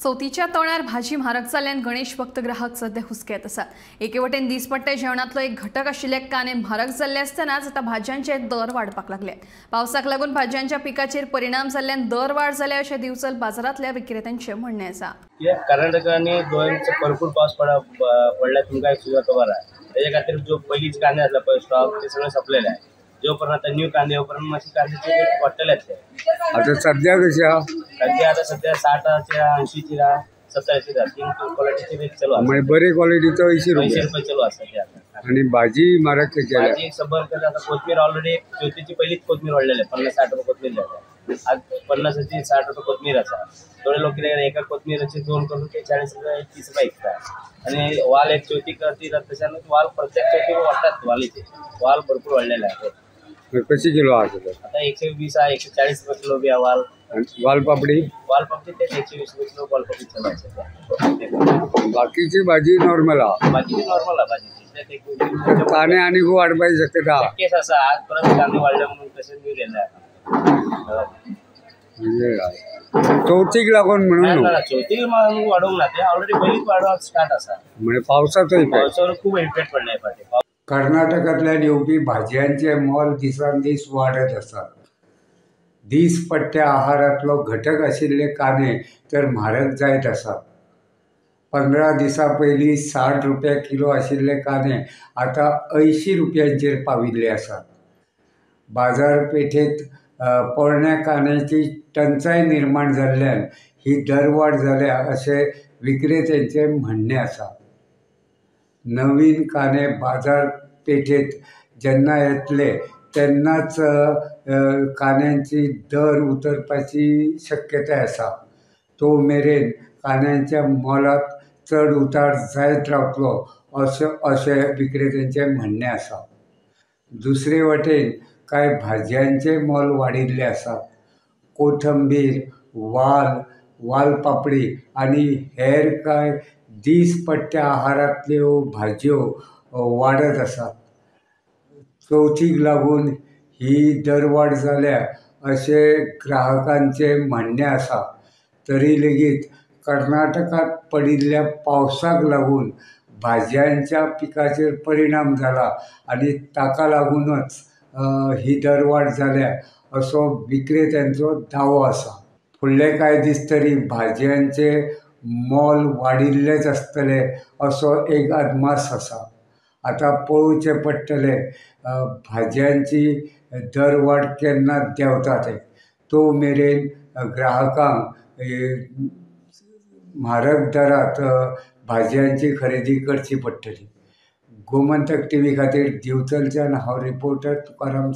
चवथीच्या तोंडार भाजी म्हारग जाल्ल्यान गणेश भक्त ग्राहक सध्या हुस्क्यात आसात. एके वटेन दिसपट्टे जेवणांतलो एक घटक आशिल्ले कांदे म्हारग जाल्ले आसतनाच आतां भाजयांचे दर वाडपाक लागले. पावसाक लागून भाजयांच्या पिकाचेर परिणाम जाल्ल्यान दर वाड जाल्या अशें दिवचल बाजारांतल्या विक्रेत्यांचें म्हणणें आसा. कर्नाटक आनी गोंयांत भरपूर पावस पडला, तुमकां सुद्दां खबर आसा. तेच्या खातीर जो पयलींच कांदे आसले पळय स्टॉक ते सगळे सोंपलेले आसा. जो पर्यंत आता न्यू कांदे येवपर्यंत मातशे कांद्याचे रेट वाडटले. आता सध्या कशी आसा? सध्या आता सध्या 60चे 80ची 70ची तीन क्वालिटीचे रेट चालू आसा. म्हणजे बरे क्वालिटीचो 80 रुपये चालू आसा सध्या. आणि भाजी म्हारग कशी जाल्या? भाजी 100 रुपये. आता कोथमीर ऑलरेडी चवथीची पयलीच कोथमीर वाडलेले, 50-60 रुपये कोथमीर जाता. आज 50ची 60 रुपये कोथमीर आसा. थोडे लोक कितें एका कोथमिराचे 2 करून ते 40 रुपये 30 रुपये विकता. आणि वाल एक चवथी करती तशान वाल प्रत्येक चवथी वाडटात. वालीचे वाल भरपूर वाडलेले आहे. कशी किलो आसा? आता 120 आहे, 140 रुपये किलो बी आहे वाल. वालपापडी? वालपापडी ते 120 रुपये किलो वालपापडी चालू आसा. बाकीची भाजी नॉर्मल आसा? बाकीची नॉर्मल आसा भाजी. कांदे आनी वाडपाची शक्यता केस आसा. आज परत कांदे वाडले म्हणून तशें न्यू गेल्ले आसा. चवथीक लागून म्हणून चवथीक वाडोवंक ना, ते ऑलरेडी पयलींच वाडोवपाक स्टार्ट आसा. म्हणजे पावसाचो पावसाचो खूब इफेक्ट पडला फाटी. कर्नाटकांतल्यान येवपी भाजयांचे मोल दिसान दीस वाडत आसात. दीसपट्ट्या आहारांतलो घटक आशिल्ले कांदे तर म्हारग जायत आसात. 15 दिसां पयलीं 60 रुपया किलो आशिल्ले कांदे आतां 80 रुपयांचेर पाविल्ले आसात. बाजारपेठेंत पोरण्या कांद्याची टंचाय निर्माण जाल्ल्यान ही दरवाड जाल्या अशें विक्रेत्यांचें म्हणणें आसा. नवीन कांदे बाजारपेठेंत जेन्ना येतले तेन्नाच कांद्यांची दर उतरपाची शक्यताय आसा. तो मेरेन कांद्यांच्या मोलांत चड उतार जायत रावतलो अशें विक्रेत्यांचें म्हणणें आसा. दुसरे वटेन कांय भाजयांचें मोल वाडिल्लें आसा. कोथंबीर, वाल, वालपापडी आनी हेर कांय दीसपट्ट्या आहारांतल्यो भाजयो वाडत आसात. चवथीक लागून ही दरवाड जाल्या अशें ग्राहकांचें म्हणणें आसा. तरी लेगीत कर्नाटकांत पडिल्ल्या पावसाक लागून भाजयांच्या पिकाचेर परिणाम जाला आनी ताका लागूनच ही दरवाड जाल्या असो विक्रेत्यांचो दावो आसा. फुडले कांय दीस तरी भाजयांचे मोल वाडिल्लेच आसतले असो एक अदमास आसा. आतां पळोवचें पडटलें भाजयांची दरवाड केन्ना देंवता ते. तो मेरेन ग्राहकांक म्हारग दरांत भाजयांची खरेदी करची पडटली. गोमंतक टीव्ही खातीर दिवचलच्यान हांव रिपोर्टर तुकाराम.